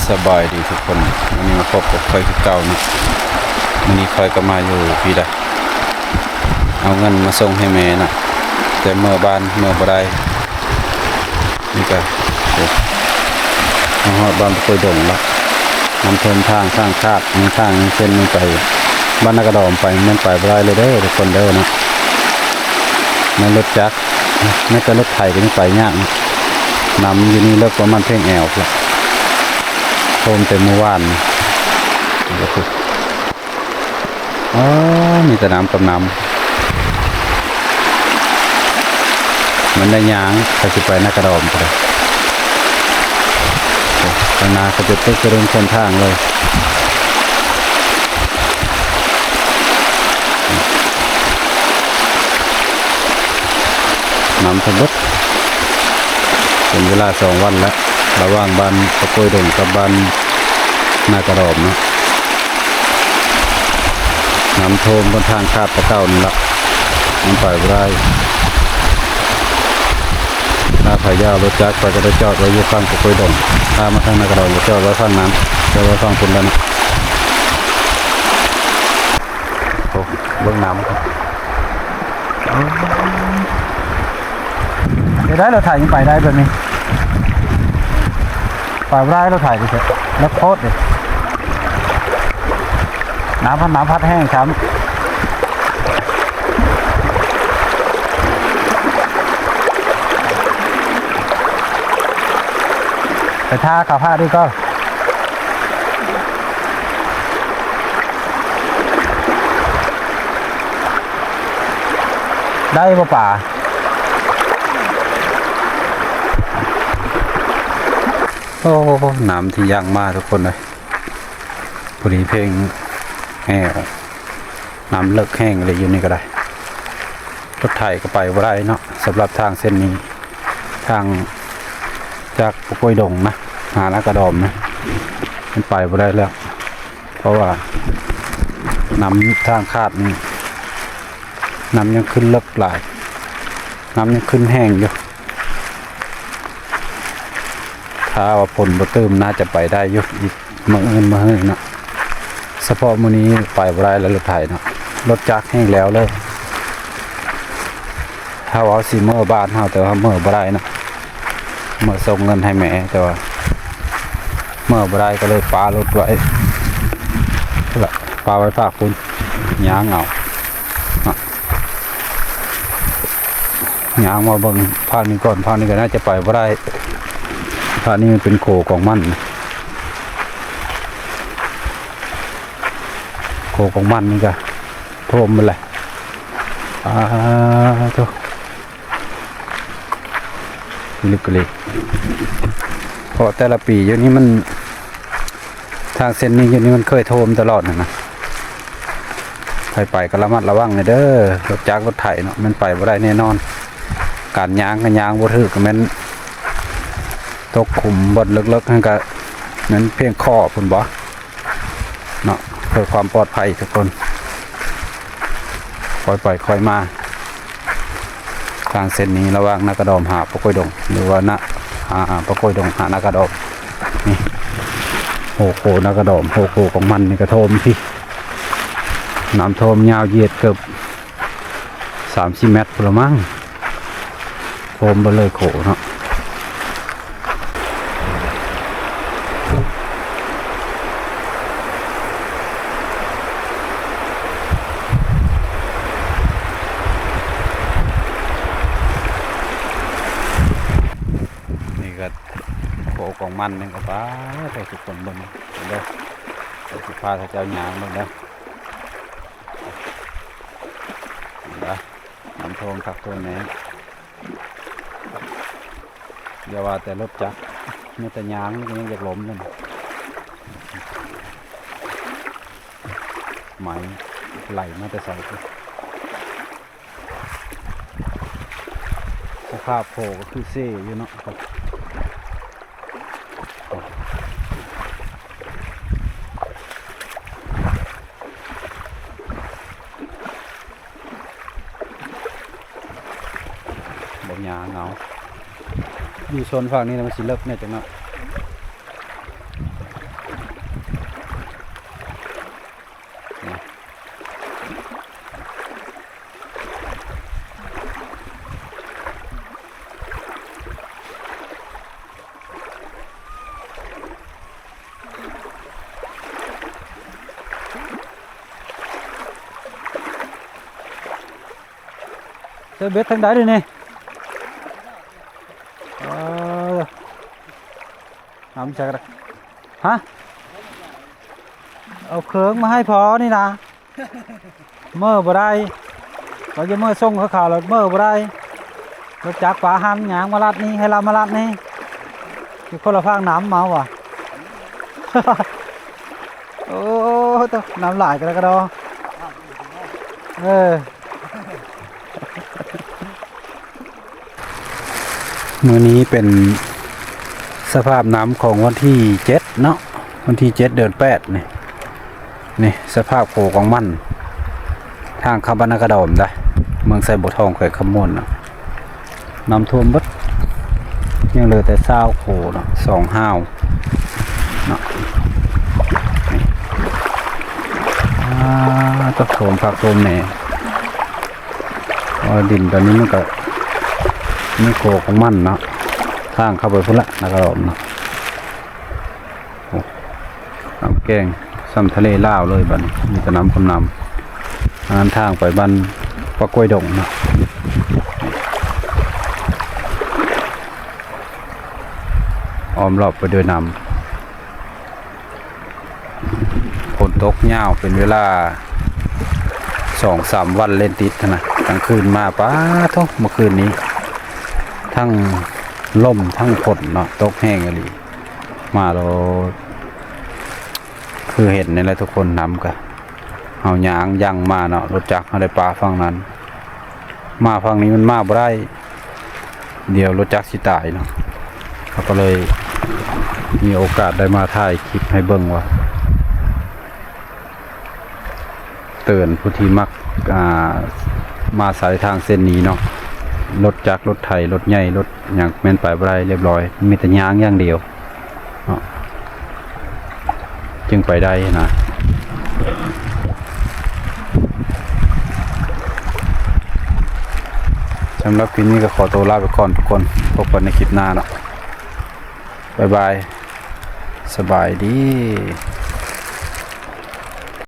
ສະບາຍດີທຸກຄົນ, ມື້ນີ້ມາພົບກັບຂ້ອຍຄືເກົ່າເນາະ. ມື້ນີ້ຂ້ອຍກໍມາຢູ່ພີ້ລະ, ເອົາເງິນມາສົ່ງໃຫ້ແມ່ເນາະ, ແຕ່ເມືອບ້ານເມືອບໍ່ໄດ້. ນີ້ກໍ ໂອ້ ມາຮອດບ້ານປະກົຍດົງລະ, ນ້ຳຖ້ວມທາງ ທາງຂາດ ທາງເສັ້ນນີ້ໄປບ້ານນາກະດອມໄປ ມັນໄປບໍ່ໄດ້ເລີຍເດີທຸກຄົນເດີເນາະ. ແມ່ນລົດຈັກ ແມ້ແຕ່ລົດໄຖກໍຍັງໄປຍາກ. ນ້ຳຢູ່ນີ້ເລິກປະມານແຂ້ງແອວພຸ້ນ, ຖ້ວມແຕ່ມື້ວານ. ອໍ ມີແຕ່ນ້ຳກັບນ້ຳ, ມັນໄດ້ຍ່າງ ຖ້າຊິໄປນາກະດອມກໍໄດ້. ໂອ້ ຂ້າງໜ້າເຂົາຈະຕຶກເລື່ອງເສັ້ນທາງເລີຍ. ນ້ຳຖ້ວມເບິດ ເປັນເວລາສອງວັນແລ້ວ ລະຫວ່າງບ້ານປະກົຍດົງກັບບ້ານນາກະດອມເນາະ. ນ້ຳຖ້ວມບົນທາງຂາດແຕ່ເກົ່ານັ້ນລະ, ມັນໄປບໍ່ໄດ້. ຖ້າໃຜຢາກເອົາລົດຈັກໄປ ກໍໄດ້ຈອດໄວ້ຢູ່ຝັ່ງປະກົຍດົງ, ຖ້າມາທາງນາກະດອມກໍຈອດໄວ້ຝັ່ງນັ້ນ, ຈອດໄວ້ຝັ່ງພຸ້ນແລ້ວເນາະ. ໂອ້ ເບິ່ງນ້ຳ ເຮັດໄດ້ ລົດໄຖຍັງໄປໄດ້ແບບນີ້? ໄປບໍ່ໄດ້ ລົດໄຖນີ້ ເລິກໂພດເດ. ນ້ຳພັດ ນ້ຳພັດແຮງຊ້ຳ. ໄປຖ້າເຂົາພາດອີກກ່ອນ. ໄດ້ບໍ່ປາ? ໂອ້ ນ້ຳທີ່ຢາກມາທຸກຄົນເອີຍ, ພໍດີເພງແອວ. ນ້ຳເລິກແຮງເລີຍຢູ່ນີ້ກໍໄດ້. ລົດໄຖກໍໄປບໍ່ໄດ້ເນາະ, ສຳລັບທາງເສັ້ນນີ້ ທາງຈາກປະກົຍດົງນະ ຫານາກະດອມນະ ມັນໄປບໍ່ໄດ້ແລ້ວ, ເພາະວ່ານ້ຳທາງຂາດນີ້ ນ້ຳຍັງຂຶ້ນເລິກຫຼາຍ, ນ້ຳຍັງຂຶ້ນແຮງຢູ່. ຖ້າວ່າຝົນບໍ່ຕື່ມ ໜ້າຈະໄປໄດ້ຢູ່ ອີກມື້ອື່ນມື້ຮືເນາະ. ສະເພາະມື້ນີ້ໄປບໍ່ໄດ້ແລ້ວ ລົດໄຖເນາະ, ລົດຈັກແຮ່ງແລ້ວເລີຍ. ຖ້າເວົ້າຊິເມືອບ້ານເຮົາ ແຕ່ວ່າເມືອບໍ່ໄດ້ເນາະ, ເມືອສົ່ງເງິນໃຫ້ແມ່ ແຕ່ວ່າເມືອບໍ່ໄດ້ ກໍເລີຍປະລົດໄວ້ ປະໄວ້ຟາກພຸ້ນ ຍ່າງເອົາເນາະ. ຍ່າງມາເບິ່ງພາກນີ້ກ່ອນ, ພາກນີ້ກໍໜ້າຈະໄປບໍ່ໄດ້, ພາກນີ້ມັນເປັນໂຂກອງມັນ, ໂຂກອງມັນນີ້ກໍຖ້ວມໝົດແຫຼະ. ອາໂທ້ ພິລຶກກະລິກ, ເພາະແຕ່ລະປີຢູ່ນີ້ມັນ ທາງເສັ້ນນີ້ຢູ່ນີ້ມັນເຄີຍຖ້ວມຕະຫຼອດຫັ້ນນະ. ໃຜໄປກໍລະມັດລະວັງແດ່ເດີ, ລົດຈັກລົດໄຖເນາະ ມັນໄປບໍ່ໄດ້ແນ່ນອນ. ການຍ່າງກໍຍ່າງບໍ່ຖືກ, ກໍແມ່ນຕົກຂຸມບ່ອນເລິກໆ ຫັ້ນກໍແມ່ນພຽງຂໍ້ພຸ້ນບໍເນາະ. ເພື່ອຄວາມປອດໄພທຸກຄົນ ຄ່ອຍໄປຄ່ອຍມາ. ທາງເສັ້ນນີ້ລະຫວ່າງນາກະດອມຫາປະກົຍດົງ ຫຼືວ່ານະ ຫາ ປະກົຍດົງຫານາກະດອມ. ນີ້ ໂຮໂຄນາກະດອມ, ໂຮໂຄຂອງມັນນີ້ກະຖ້ວມພີ້, ນ້ຳຖ້ວມຍາວຢຽດເກືອບສາມສີ່ແມັດພຸ້ນລະມັ້ງ, ຖ້ວມເບິດເລີຍໂຂເນາະ. ນີ້ກໍໂຄກອງມັນໜຶ່ງກໍປາ ໃຫ້ທຸກຄົນເບິ່ງເດີ, ເດີ ຊິພາເຈົ້າຍ່າງເບິ່ງເດີ. ເຫັນບໍ່? ນ້ຳຖ້ວມຄັກຖ້ວມແນ່. ຢ່າວ່າແຕ່ລົດຈັກ, ແມ້ແຕ່ຍາງມັນກໍຍັງຢາກລົ້ມຢູ່. ໄໝໄຫຼມາແຕ່ໃສ? ສະພາບໂຂກໍຄືເຊຢູ່ເນາະ. ບໍ່ຍາກເອົາ, ຢູ່ໂຊນຝັ່ງນີ້ລະມັນຊິເລິກແດ່ຈັກໜ້ອຍ. ເອີ ເບັດທາງໃດເດນີ້? ເອີ ນຳຈັກ ຮະ? ເອົາເຄື່ອງມາໃຫ້ພໍ່ນີ້ນະ. ເມີບໍ່ໄດ້ ວ່າຈະເມີສົ່ງເຂົາຂາວແລ້ວເມີບໍ່ໄດ້. ລົດຈັກປາຫັ້ນ ຍ່າງມາລັດນີ້ ໃຫ້ລາວມາລັດນີ້ ຢູ່ຄົນລະຟາກນ້ຳເອົາວ່າ. ໂອ້ ໂຕ ນ້ຳຫຼາຍກະດອກກະດໍ. ເອີ ມື້ນີ້ເປັນສະພາບນ້ຳຂອງວັນທີເຈັດເນາະ ວັນທີເຈັດ ເດືອນແປດນີ້. ນີ້ສະພາບໂຂກອງມັນ ທາງເຂົ້າບ້ານນາກະດອມໄດ໋ ເມືອງໄຊບົວທອງ ແຂວງຄຳມ່ວນເນາະ. ນ້ຳຖ້ວມເບິດ ຍັງເຫຼືອແຕ່ຊາວໂຂເນາະ ສອງຮ່າວເນາະ. ນີ້ ອ່າ ຕະ ຖ້ວມຄັກຖ້ວມແນ່. ເພາະວ່າດິນຕອນນີ້ມັນກະມີໂຂກຂອງມັນເນາະ ທາງເຂົ້າໄປພຸ້ນລະນາກະດອມເນາະ. ໂອ້ ນ້ຳແກງສ່ຳທະເລລາວເລີຍບາດນີ້ ມີແຕ່ນ້ຳກັບນ້ຳ. ອັນນັ້ນທາງໄປບ້ານປາກກ້ວຍດົງເນາະ ອ້ອມລອບໄປດ້ວຍນ້ຳ. ຝົນຕົກຍາວເປັນເວລາສອງສາມວັນເລັນຕິດຫັ້ນນະ ກາງຄືນມາ ປາໂທ້ ເມື່ອຄືນນີ້ທັງລົມທັງຝົນເນາະ ຕົກແຮງອີ່ຫຼີ. ມາໂລດ ຄືເຫັນນີ້ແຫຼະທຸກຄົນ ນ້ຳກະ ເຮົາຍ່າງຢັ້ງມາເນາະ ລົດຈັກເຮົາໄດ້ປາຝັ່ງນັ້ນ ມາຝັ່ງນີ້ມັນມາບໍ່ໄດ້ ດຽວລົດຈັກຊິຕາຍເນາະ. ເຮົາກະເລີຍມີໂອກາດໄດ້ມາຖ່າຍຄລິບໃຫ້ເບິ່ງວ່າ ເຕືອນຜູ້ທີ່ມັກ ອ່າ ມາສາຍທາງເສັ້ນນີ້ເນາະ ລົດຈັກ ລົດໄຖ ລົດໃຫຍ່ ລົດຫຍັງແມ່ນໄປບໍ່ໄດ້ ລຽບຮ້ອຍ ມີແຕ່ຍ່າງຢ່າງດຽວເນາະ ຈຶ່ງໄປໄດ້ນະ. ສຳລັບຄລິບນີ້ກະຂໍໂຕລາໄປກ່ອນທຸກຄົນ ພົບກັນໃນຄລິບໜ້າເນາະ. ບາຍບາຍ ສະບາຍດີ.